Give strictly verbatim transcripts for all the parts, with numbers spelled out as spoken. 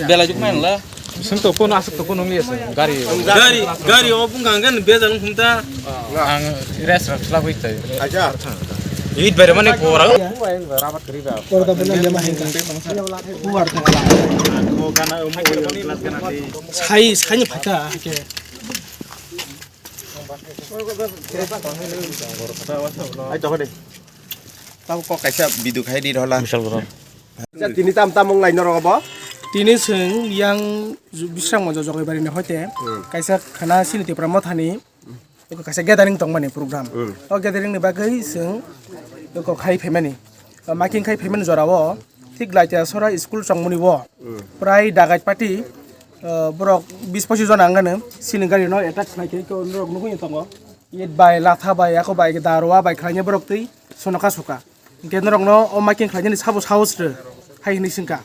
Bela juk main la. Sing to kono asuk to kono ngi asa gari. Gari, gari o bung gangan bejal khumta. Ang restaurant la hui tai. Acha. It bare mane pora. Sai, sai ni phaka. Ai to hode. Tamo kok kaisa video khai di rola. Misal goro. Tini tam tam wng lai norok bo. Tini chwng yang Bisram Monjo Jogaibari ni hoite kaisa khana sini Tipra Mothani eko kaisa gathering tongmani program. O gathering ni bagwi chwng eko khai phaimani. Making khai phaimani jorao thik Laitiasora school chongmani bo prai dagat party, borok bis pochis jona wngano sini gari no attack khlai khe norok nugwi tongo. It bai latha bai ako bai darwa bai khlai borok twi sonoka suka. Hingke norokno o making khlainani sabo sahos rw hai hinwi swngkha.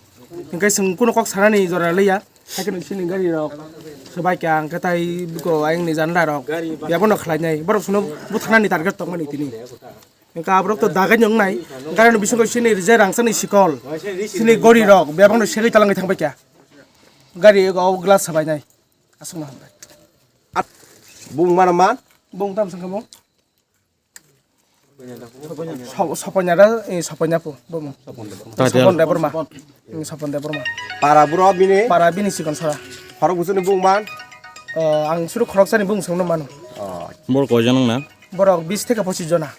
Hingke chwng kunu kok sanani jora liya, haikhe nwng chini gari rok swbai kha, hingke tai biko ayang ni janla rok yabo no khlainai, borok sono butharnani target tongmani tini. Hingke aborok to dagai wngnai, gari ni bisingo chini rije rangchakni sikol, chini gori rok bebak no segwi talangwi thangbai kha, gari o glass swbainai. Aswkno hambai. At, bung mana man? Bung tam sangkamo? Soponyara, eh, Soponya po, bumung. Sopon Debbarma. Hmm, Sopon Debbarma. Para buro bini? Para bini sikon sora. Khorok busuni bung man? Eh, ang suru khorok sani bung songno mano. Oh. Bor koi jona na? Borok bis theke pochis jona.